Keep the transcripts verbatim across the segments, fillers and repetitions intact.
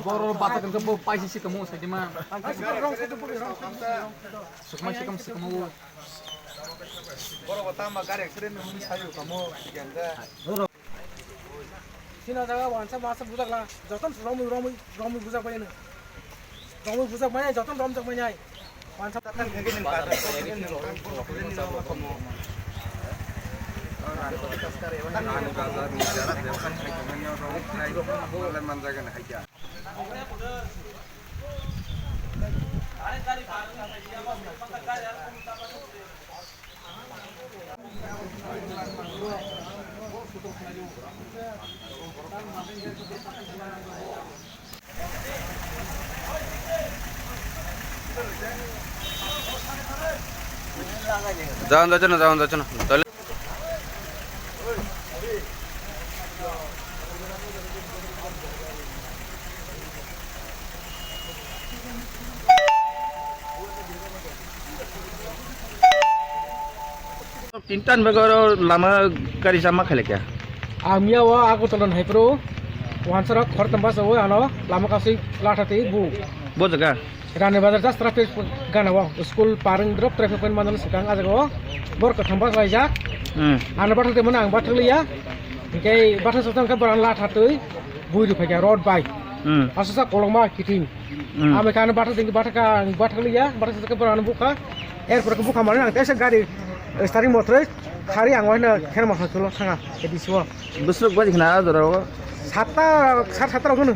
Boro bata kangke bo paisi si kamo sa kima. Sukma si kam si kamo. Boro bata ma gari accident ni sayu kamo. Sina jaga wansa masa bujak la, joton romwi, romwi, romwi bujak bai no. Romwi bujak bai, joton romjak bai nai. Wansa. Jawan jacho na, jawan jacho na. Tole. Tintan bagoro lama gari jama khailekya. Ang miya o Agartala hai pro. Wansara khor tamba sa o ano lama kasi latha tei bu. Bo jaga. Rani Bazar just traffic gana o school parung drop traffic point manjal sikang ajaga o. Bor katham bas laijak. Hmm. Ano bathal te mano ang bathal ya. Hingke bathal sotang ke boran latha tei bui ri phaiya road bai. Hmm. Asa sa kolongma kiting. Hmm. Ami kano bathal tingki bathal ka, bathal ya, bathal sa ke boran bukha. Er pore bukha mane ang tesa gari, eh, starting motor khari ang wahna khen ma khan chulo thanga ke disiwo. Busuk baji khna jora o. Satta, sat satta rok no.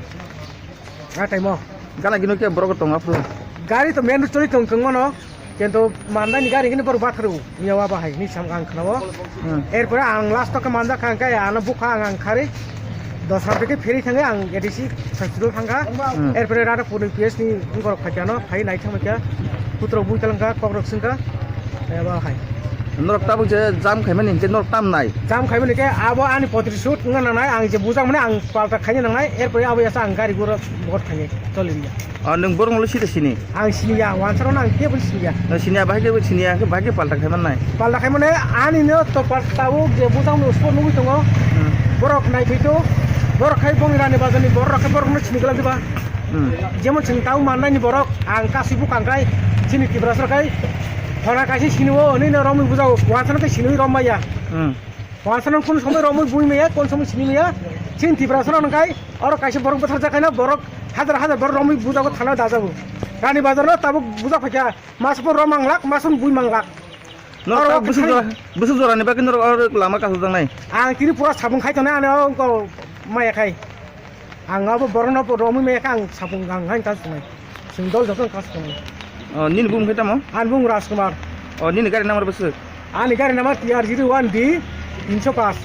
Na time o. Gana gino ke borok tong aphuru. Gari to main road choli tong tong mano. Kento mandani gari gini borok batharu. Miya wa bahai ni sam ang khna o. Hmm. Er pore ang last to ke manda khang kai ano bukha ang ang khari. Dos rok ke pheri thangai ang A D C hospital thangkha. Hmm. Er pore rada puni P S ni borok phaikha no, phai nai thangkha. Putrok bui talangkha, kokrok singkha. Eba hai. Norok tabuk je jam khaimani hinkhe norok tam nai? Jam khaimani khe abo ani potri shoot wngna nangnai, ang je bujak mani ang palta khaina nangnai, er pore abo yasa ang gari gura bot khainai, choli ya. Ah, nwng borok no sida sini? Ang sini ya, wansaro no ang kebo sini ya. Nwng sini ya, bahai kebo sini ya, bahai kebo palta khaiman nai? Palta khaimani ani no to palta o je bujak no spot nugui tongo. Hmm. Borok nai thai to, borok khai bongni rani bazani borok khai borok no sini gala diba. Hmm. Jemon chwng tau mannai ni borok, ang kasi bukang khai, chini Tiprasa khai, hona kaisa sini o, hwnwi no romwi bujao, wansano khe siniwi rom maya. Hmm. Wansano kun somoi romwi bui maya, kun somoi sini maya, chini Tiprasa no khai, oro kaisa borok bwthar jakhaino borok, hajar hajar borok romwi bujao thana dajago. Rani bazar no tabuk bujak phaikha, mas bo rom manglak, mas bo bui manglak. Norok oro ta bwswk jora, bwswk jorani bagwi norok oro lama kasijak nai? Ang tini pura sabung khai tongnai, ano ongko maya khai. Ang abo borokno bo romwi maya khe ang sapung gang hain kastongnai. Chwng dol jotono kastongnai. O, nini bumung khe tamo? Ani bumung Rajkumar. O, nini gari number bwswk? Ani gari number T R zero one D tinsho paanch.